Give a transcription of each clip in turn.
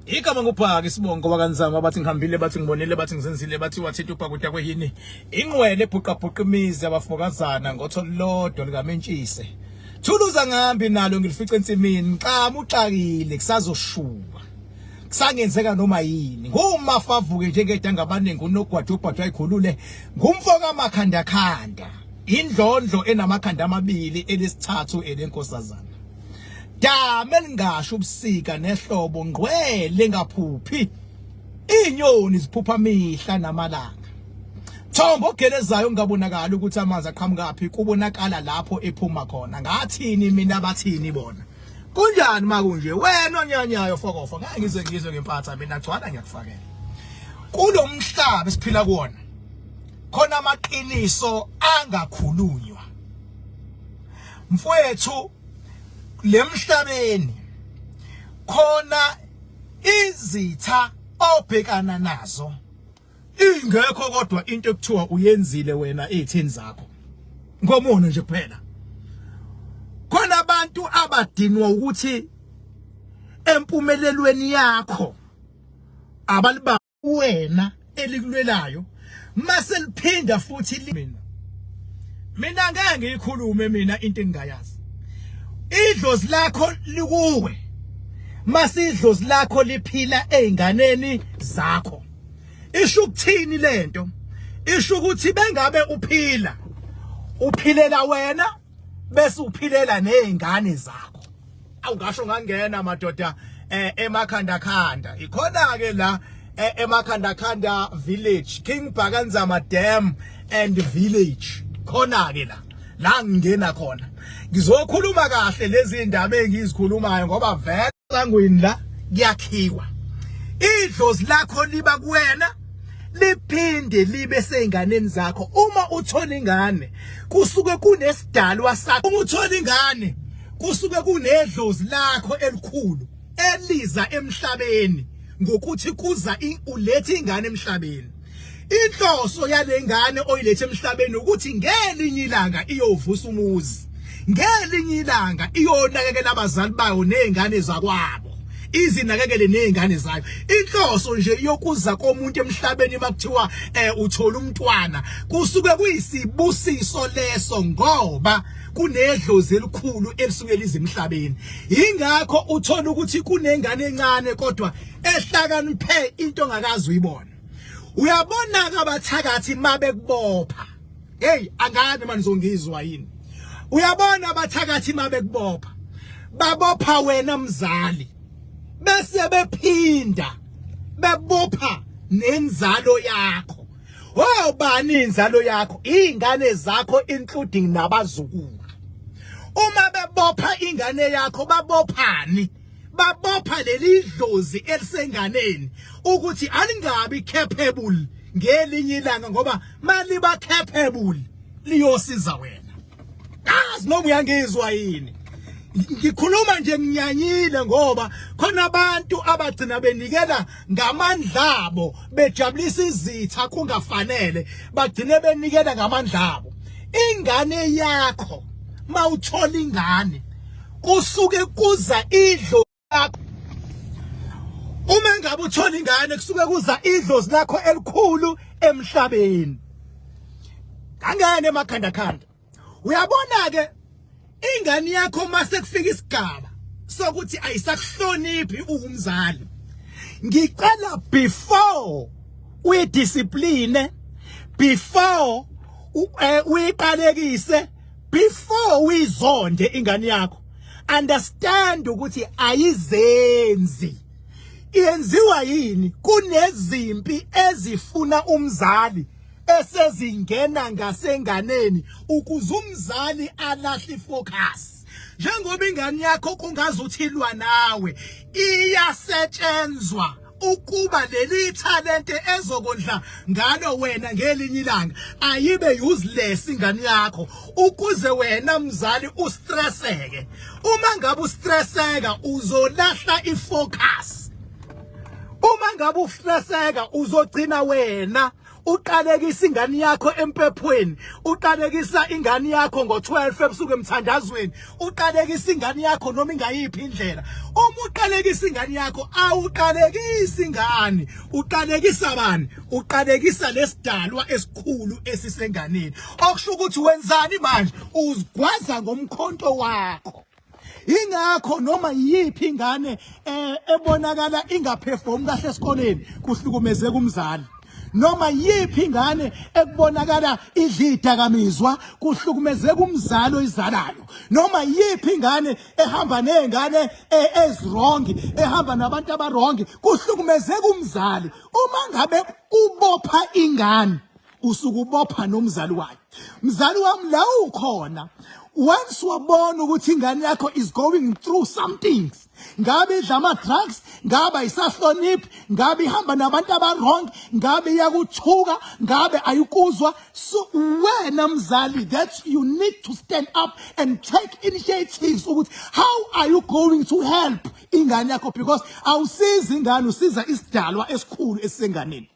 Igama ngubhaka isibongo wakanzama bathi ngihambile bathi ngibonile bathi ngizenzile bathi wathinta ubhakuda kwehini inqwele ebhuqabhuqa imizi yabafokazana ngotho lodwa likamentshise Thuluza ngihambi nalo ngilifice ensimini xama uxakile kusazoshuba kusangenzeka noma yini ngumafavuke njengedanga abaningi unogwaja ubhajwa ayikhulule ngumfo kamakhandakhanda indlondlo enamakhanda amabili elesithathu elenkosazana Dame elingasho ubusika nehlobo ngqwele ngaphuphi inyoni ziphupha mihla namalanga Thombo ogelezayo ungabonakala ukuthi amanzi aqhamukaphi kubonakala lapho ephuma khona ngathini mina bathini bona kunjani makunje wena onyanyayo fokofo ngeke ngize ngizwe ngempatha mina gcwala ngiyakufakela kulomhlaba esiphila kuwona khona amaqiniso angakhulunywa mfowethu lemhlabeni khona izitha obhekana nazo ingekho kodwa into ekuthiwa uyenzile wena ezitheni zakho ngomona nje kuphela khona abantu abadinwa ukuthi empumelelweni yakho abaliba wena elikulwelayo mase liphinda futhi mina mina ngeke ngiyikhulume mina into engingayazi idlozi lakho likuwe masidlozi lakho liphila ezinganeni zakho isho ukuthini lento isho ukuthi bengabe uphila uphilela wena bese uphilela nezingane zakho awungasho ngangena madoda eh, emakhanda khanda ikhona ke la eh, emakhanda khanda village King Bhakanzama Dam and village khona ke la la ngingena khona ngizokhuluma kahle lezi ndaba engizikhulumayo ngoba vele sangweni la kuyakhiwa idlozi lakho liba kuwena liphinde libe seyinganeni zakho uma uthola ingane kusuke kunesidalwa sakho uma uthola ingane kusuke kunedlozi lakho elikhulu eliza emhlabeni ngokuthi kuza ulethe ingane emhlabeni inhloso yale ngane oyilethe emhlabeni ukuthi ngelinye ilanga iyovusa umuzi ngelinye ilanga iyonakekela abazali bayo nezingane zakwabo izinakekele nezingane zayo inhloso nje yokuza komuntu emhlabeni makuthiwa eh uthola umntwana kusuke kuyisibusiso leso ngoba kunedlozi elikhulu elisuke lize emhlabeni ingakho uthola ukuthi kunengane encane kodwa ehlakaniphe into ongakazi uyibona uyabona ke abathakathi mabekubopha hey angazi manje nizongizwa yini uyabona abathakathi mabekubopha babopha wena mzali bese bephinda bebopha nenzalo yakho obani inzalo yakho izingane zakho including nabazukulu uma bebopha ingane yakho babophani babopha leli dlozi elisenganeni ukuthi alingabi capable ngelinye ilanga ngoba maliba capable liyosiza wena kazi noma uyangizwa yini ngikhuluma nje nginyanyile ngoba khona abantu abagcina benikela ngamandla abo bejabulisa izitha kungafanele bagcine benikela ngamandla abo ingane yakho mawuthola ingane kusuke kuza idlo lakho uma ngabe uthola ingane kusuke kuza idlozi lakho elikhulu emhlabeni kangene emakhanda khanda uyabona ke ingane yakho mase kufika isigaba sokuthi ayisakuhloniphi uwumzali ngicela before uyidiscipline before eh, uyiqalekise before uyizonde ingane yakho understand ukuthi ayizenzi iyenziwa yini kunezimpi ezifuna umzali esezingena ngasenganeni ukuze umzali alahle ifocus njengoba ingane yakho kungazuthi ilwa nawe iyasetshenzwa ukuba leli talente ezokondla ngalo wena ngelinye ilanga ayibe useless ingane yakho ukuze wena mzali ustresseke uma ngabe ustresseka uzolahla ifocus uma ngabe ustresseka uzogcina wena Uqalekisa ingane yakho empephweni, uqalekisa ingane yakho ngo-12 ebusuku emthandazweni, uqalekisa ingane yakho noma ingayiphi indlela. Uma uqalekisa ingane yakho, awuqalekisi ingane, uqalekisa bani? Uqalekisa lesidalwa esikhulu esisenganeni. Okusho ukuthi wenzani manje? Uzigwaza ngomkhonto wakho. Ingakho noma yiyiphi ingane eh, ebonakala ingaperform kahle esikoleni kuhlukumezeka umzali. Noma yiphi ingane ekubonakala idla idakamizwa kuhlukumezeka umzali oyizalayo. Noma yiphi ingane ehamba nezingane eh, eziwrong ehamba nabantu abarong kuhlukumezeka umzali. Uma ngabe ubopha ingane usuke ubopha nomzali wayo mzali wami la ukhona once wabona ukuthi ingane yakho is going through some things ngabe idla ama-drugs ngabe ayisahloniphi ngabe ihamba nabantu aba-wrong ngabe iyakuthuka ngabe ayikuzwa so wena mzali that you need to stand up and take initiatives ukuthi how are you going to help ingane yakho because awusizi ingane usiza isidalwa esikhulu esisenganeni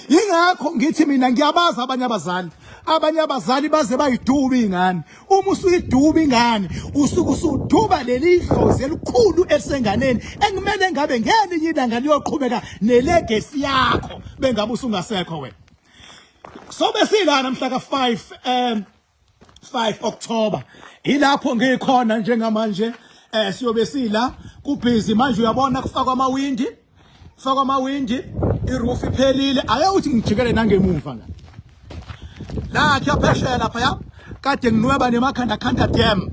Yingakho ngithi mina ngiyabazi abanye abazali. Abanye abazali baze bayiduba ingane. Uma usuyiduba ingane, usuke usuduba leli dlozi elikhulu elisenganeni ekumele ngabe ngelinye ilanga liyoqhubeka nelegesi yakho bengabe usungasekho wena. Sobe silana mhla ka-5 5 October ilapho ngikhona njengamanje eh siyobe sila kubhizi manje uyabona kufakwa amawindi kufakwa amawindi iroof iphelile ake uthi ngijikele nangemuva la la kuyaphesheya lapha ya kade nginweba nemakhanda khanda dam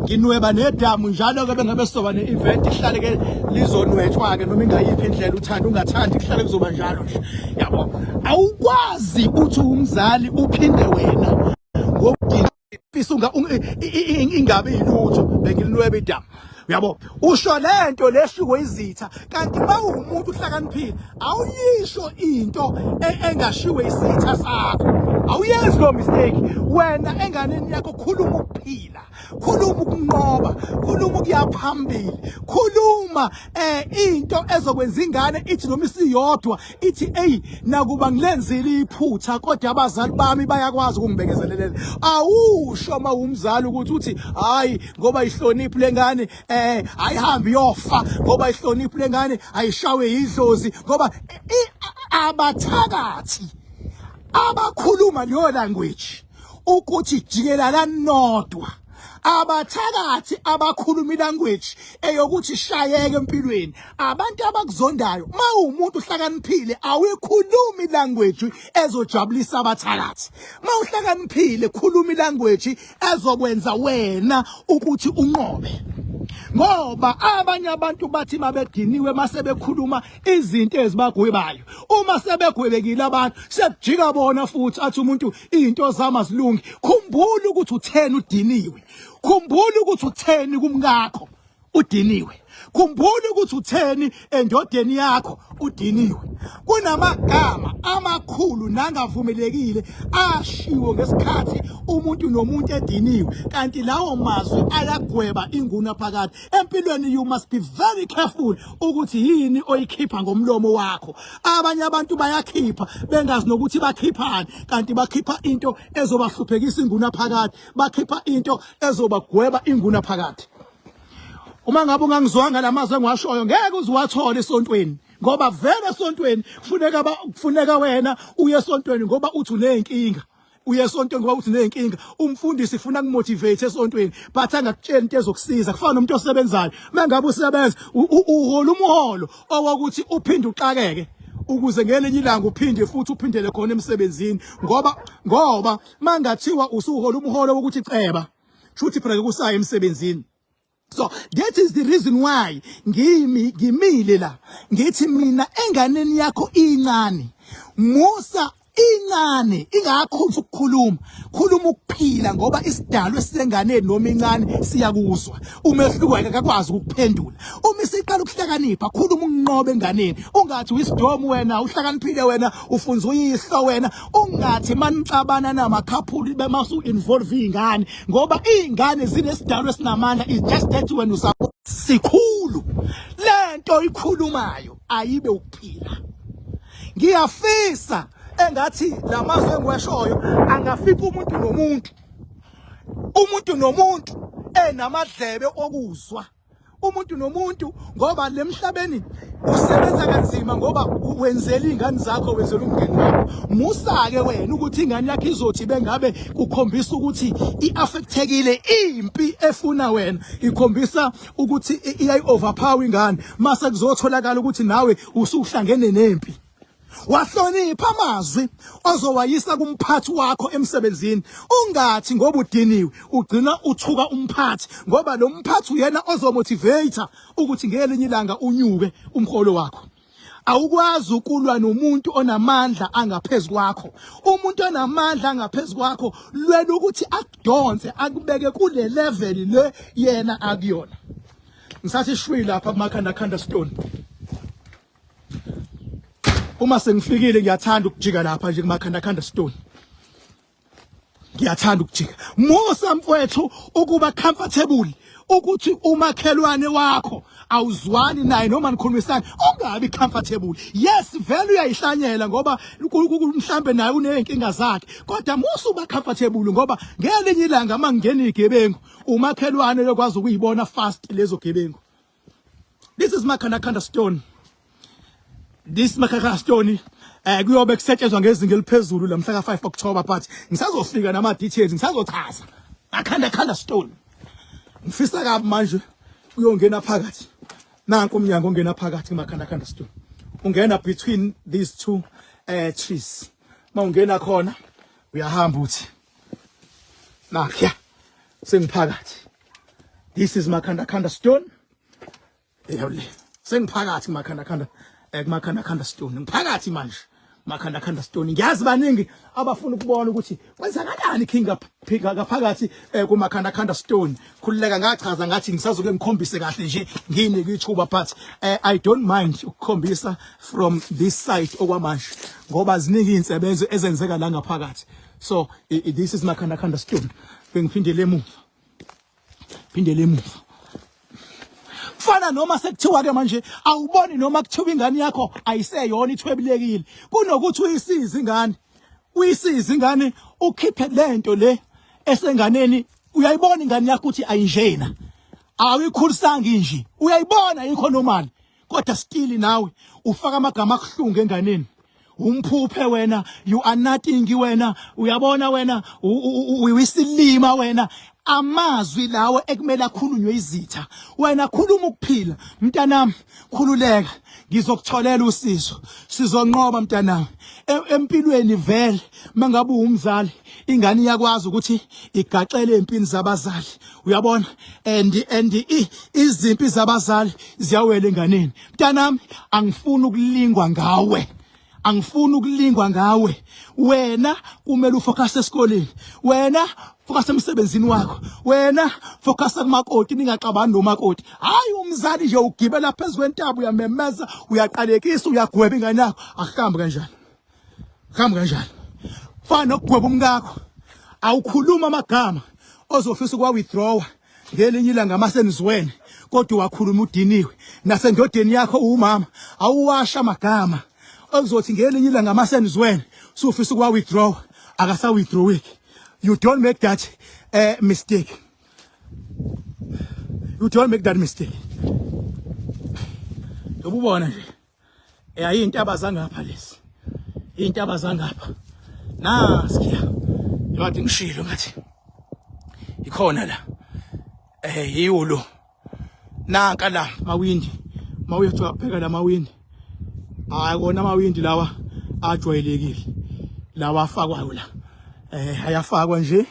nginweba nedamu njalo ke bengabe sizoba ne-event ihlale ke lizonwetshwa ke noma ingayiphi indlela uthanda ungathandi kuhlale kuzoba njalo nje yabo awukwazi uthi umzali uphinde wena ngokufisa ingabe ilutho bengilinweba idamu uyabo usho lento leshiwo izitha kanti mawumuntu uhlakaniphile awuyisho into e, engashiwe isitha sakho awuyenzi lo mistake wena enganeni yakho khuluma ukuphila khuluma ukunqoba khuluma ukuya phambili khuluma eh into ezokwenza ingane ithi noma isiyodwa ithi ey nakuba ngilenzile iphutha kodwa abazali bami bayakwazi ukungibekezelelela awusho uma umzali ukuthi uthi hayi ngoba ihloniphi lengane eh ayihambi yofa ngoba ihloniphi lengane ayishawe yidlozi ngoba abathakathi abakhuluma leyo language ukuthi jikela nodwa abathakathi abakhuluma ilanguage eyokuthi shayeke empilweni abantu abakuzondayo mawumuntu uhlakaniphile awuyikhulumi ilanguage ezojabulisa abathakathi mawuhlakaniphile khuluma ilanguage ezokwenza wena ukuthi unqobe ngoba abanye abantu bathi mabediniwe mase bekhuluma izinto ezibagwebayo uma sebegwebekile abantu sekujika bona futhi athi umuntu izinto zami azilungi khumbula ukuthi utheni udiniwe khumbula ukuthi utheni kumkakho udiniwe khumbula ukuthi utheni endodeni yakho udiniwe kunamagama amakhulu nangavumelekile ashiwo ngesikhathi umuntu nomuntu ediniwe kanti lawo mazwi ayagweba inguna phakathi empilweni you must be very careful ukuthi yini oyikhipha ngomlomo wakho abanye abantu bayakhipha bengazi nokuthi bakhiphani kanti bakhipha into ezobahluphekisa inguna phakathi bakhipha into ezobagweba inguna phakathi uma ngabe ungangizwanga lamazwi engiwashoyo ngeke uziwathole esontweni ngoba vele esontweni kufuneka kufuneka wena uye esontweni ngoba uthi unenkinga uye esontweni ngoba uthi unenkinga umfundisi ufuna kumotivate esontweni but angakutsheli into ezokusiza kufana nomuntu osebenzayo mangabe usebenza uhola umholo owokuthi uphinde uxakeke ukuze ngelinye ilanga uphinde futhi uphindele khona emsebenzini ngoba ngoba mangathiwa usuhola umholo wokuthi ceba shuthi phela kusaya emsebenzini so that is the reason why ngimi ngimile la ngithi mina enganeni yakho incane musa incane ingakho ukukhuluma khuluma ukuphila ngoba isidalwa esisenganeni noma incane siyakuzwa umehluko akakwazi ukuphendula uma isiqala ukuhlakanipha khuluma ukunqoba enganeni ungathi uyisidomu wena uhlakaniphile wena ufunza uyihlo wena ungathi manixabana namakhaphuli bemasu involve izingane ngoba izingane zinesidalo esinamandla is just that wena usa sikhulu lento ikhulumayo ayibe ukuphila ngiyafisa Engathi lamazwi engiwashoyo angafika umuntu nomuntu, umuntu nomuntu enamadlebe okuzwa, umuntu nomuntu, ngoba lemhlabeni usebenza kanzima ngoba wenzela izingane zakho, wenzela umndeni wakho. Musa-ke wena ukuthi ingane yakho izothi bengabe kukhombisa ukuthi i-affectekile impi efuna wena, ikhombisa ukuthi iyayi-overpower ingane, mase kuzotholakala ukuthi nawe usuhlangene nempi. Wahlonipha amazwi ozowayisa kumphathi wakho emsebenzini, ungathi ngoba udiniwe ugcina uthuka umphathi, ngoba lo mphathi uyena ozomotivate ukuthi ngelinye ilanga unyuke umholo wakho. Awukwazi ukulwa nomuntu onamandla angaphezu kwakho. Umuntu onamandla angaphezu kwakho lwela ukuthi akudonse akubeke kule level le yena akuyona. Ngisathi shwi lapha kuMakhanda Khanda Stone. Uma sengifikile ngiyathanda ukujika lapha nje kuMakhanda Khanda Stone. Ngiyathanda ukujika. Musa mfowethu ukuba comfortable ukuthi umakhelwane wakho awuzwani naye noma nikhulumisana, ungabi comfortable. Yes, vele uyayihlanyela ngoba mhlambe naye uneyinkinga zakhe, kodwa musa uba comfortable ngoba ngelinye ilanga mangena igebengu, umakhelwane uyokwazi ukuyibona fast lezo gebengu. This is Makhanda Khanda Stone. This Makhanda Stone kuyobe kusetshenzwa ngezinga eliphezulu la mhla ka5 October, but ngisazofika nama details, ngisazochaza. Makhanda Khanda Stone. Ngifisa kabi manje uyongena phakathi. Nanku umnyango ongena phakathi kuMakhanda Khanda Stone. Ungena between these two trees. Mawungena khona uyahamba uthi nakya sengiphakathi. This is Makhanda Khanda Stone. Yebo, sengiphakathi kuMakhanda Khanda, kuMakhanda Khanda Stone. Ngiphakathi manje Makhanda Khanda Stone. Ngiyazi baningi abafuna ukubona ukuthi kwenzakalani King ngaphakathi kuMakhanda Khanda Stone. Khululeka, ngachaza ngathi ngisazoke ngikhombise kahle nje, nginike ithuba, but I don't mind ukukhombisa from this side okwamanje ngoba ziningi izinsebenzo ezenzeka la ngaphakathi. So this is Makhanda Khanda Stone. Bengiphindele emuva, phindele emuva. Kufana noma sekuthiwa ke manje awuboni, noma kuthiwa ingane yakho ayiseyona, ithwebulekile, kunokuthi uyisize ingane, uyisize ingane ukhiphe lento le esenganeni. Uyayibona ingane yakho ukuthi ayinjena, awuyikhulisanga inje, uyayibona yikho normal, kodwa still nawe ufaka amagama akuhlungu enganeni. Umphuphe wena, you are nothing wena, uyabona wena uyisilima wena. Amazwi lawo ekumele akhulunywe izitha. Wena khuluma ukuphila. Mntanami, khululeka, ngizokutholela usizo, sizonqoba mntanami empilweni. Vele mangabe uwumzali, ingane iyakwazi ukuthi igaxele empini zabazali, uyabona, and izimpi zabazali ziyawela enganeni. Mntanami, angifuni ukulingwa ngawe, angifuni ukulingwa ngawe. Wena kumele ufocus esikoleni, wena focus emsebenzini wakho, wena focus kumakoti, ningaxabani nomakoti. Hayi, umzali nje ugibela phezu kwentaba, uyamemeza, uyaqalekisa, uyagweba ingane yakho. Akuhambi kanjalo, kuhambi kanjalo. Fana nokugweba umkakho, awukhuluma amagama ozofisa ukwa withdrawa ngelinye ilanga masenizwene, kodwa wakhuluma udiniwe. Nasendodeni yakho umama, awuwasha amagama okuzothi ngelinye ilanga masenizwene sufisa ukwa withdraw, akasa withdraweki. You don't make that mistake, you don't make that mistake. Ububona nje ayintaba zangapha lezi, iy'ntaba zangapha nasiya kade ngishilo ngathi ikhona la, yiwo lo. Nanka la mawindi, mawuyothi wabheka la mawindi, hayi kona amawindi lawa ajwayelekile lawa afakwayo la, ayafakwa nje,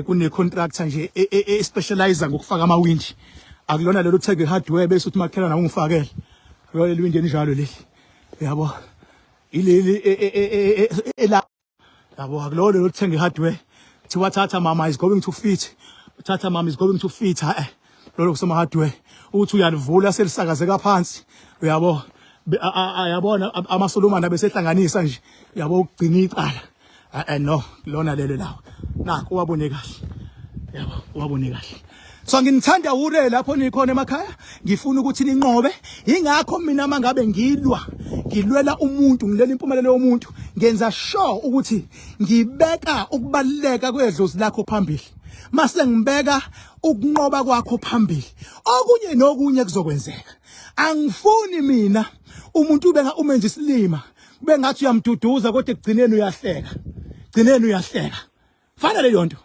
kune contractor nje e specialize ngokufaka amawindi. Akulona lelo uthenga hardware bese uthi makhelwane awungifakele lelo windi enjalo leli, uyabo, ileli ela, yabo. Akulona lelo uthenga hardware kuthiwa thatha mama, is going to fit, thatha mama, is going to fit. Lolo kusema hardware uthi uyalivula selisakazeka phansi, uyabo, ayabona amaSulumane abesehlanganisa nje, uyabo, ukugcina icala. No, lona lelo lawo nakho wabone kahle, yabo, wabone kahle. So nginithanda ure lapho nikhona emakhaya, ngifuna ukuthi ninqobe. Ingakho mina mangabe ngilwa Ngilwela umuntu, ngilwela impumelelo yomuntu, ngenza sure ukuthi ngibeka ukubaluleka kwedlozi lakho phambili. Mase ngibeka ukunqoba kwakho phambili, okunye nokunye kuzokwenzeka. Angifuni mina umuntu ube umenza isilima, kube ngathi uyamduduza kodwa ekugcineni uyahleka. Gcineni uyahleka. Fanele leyo nto.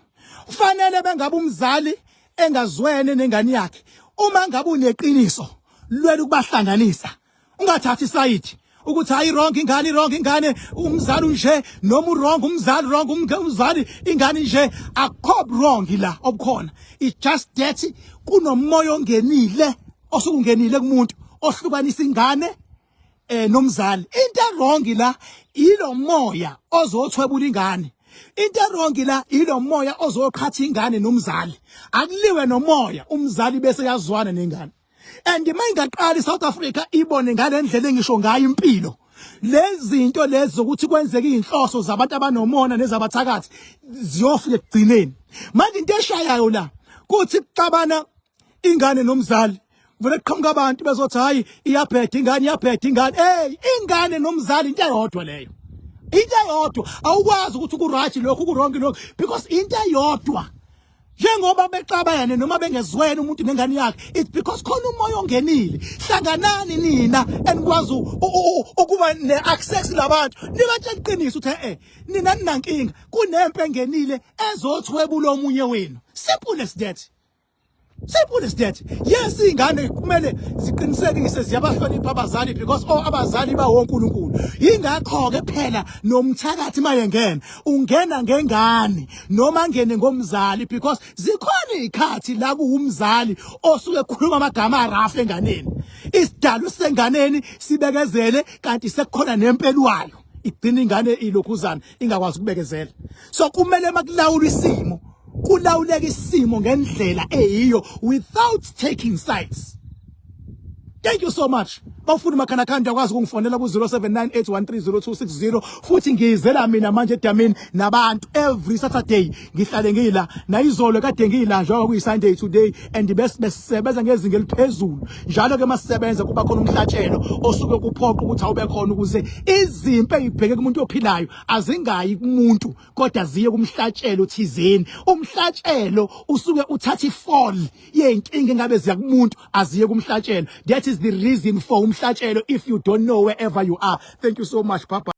Kufanele bengabe umzali engazwene nengane yakhe. Uma ngabe uneqiniso, lwela ukubahlanganisa. Ungathathi isayidi ukuthi hayi wrong ingane, wrong ingane, umzali unje noma wrong umzali, wrong umzali, ingane nje. Akukho wrong la obukhona. It's just that kunomoya ongenile, osukungenile kumuntu ohlukanisa ingane nomzali. Into wrong la ilo moya ozothwebula ingane. Into wrong la ilo moya ozoqhatha ingane nomzali. Akuliwe nomoya, umzali bese yazwana nengane. And mayingaqala iSouth Africa ibone ngalendlela engisho ngayo impilo, lezi zinto lezi zokuthi kwenzeke izinhloso zabantu abanomona nezabathakathi ziyofika ekugcineni. Manje into eshayayo la kuthi kuxabana ingane nomzali, vele kuqhamuka abantu bezothi hayi, iyabheda ingane, iyabheda ingane. Hey, ingane nomzali into eyodwa leyo, into eyodwa. Awukwazi ukuthi ku-right lokhu, ku-wrong lokhu, because into eyodwa. Njengoba bexabene noma bengezwene umuntu nengane yakhe, it's because khona umoya ongenile. Hlanganani nina enikwazi ukuba ne-access labantu, nibatshela iqiniso ukuthi nina ninankinga, kunempi engenile ezothwebula omunye wenu. Simple as that, simple as that. Yes, ingane kumele ziqinisekise ziyabahlonipha abazali because oh, abazali bawoNkulunkulu. Ingakho ke phela nomthakathi mayengena, ungena ngengane noma ngene ngomzali, because zikhona izikhathi la kuwumzali osuke ekhuluma amagama arafu enganeni. Isidalo senganeni sibekezele, kanti sekukhona nempelwayo, igcina ingane ilokhuzana ingakwazi ukubekezela. So kumele makulawulwa isimo, kulawuleka isimo ngendlela eyiyo without taking sides. Thank you so much. Bawufuna umakhanakhanda, uyakwazi ukungifonela ku-0798130260. Futhi ngiyizela mina manje edamini nabantu every Saturday, ngihlale ngila. Nayizolo kade ngila njengoba kuyi-Sunday today, and bese besisebenza ngezinga eliphezulu njalo ke. Masisebenza kuba khona umhlatshelo osuke kuphoqa ukuthi awube khona ukuze izimpi eyibheke kumuntu ophilayo azingayi kumuntu, kodwa ziye kumhlatshelo thizeni. Umhlatshelo usuke uthatha i-fall yenkinga engabe ziya kumuntu, aziye kumhlatshelo. That is the reason for umhlatshelo, if you don't know wherever you are. Thank you so much. Bye bye.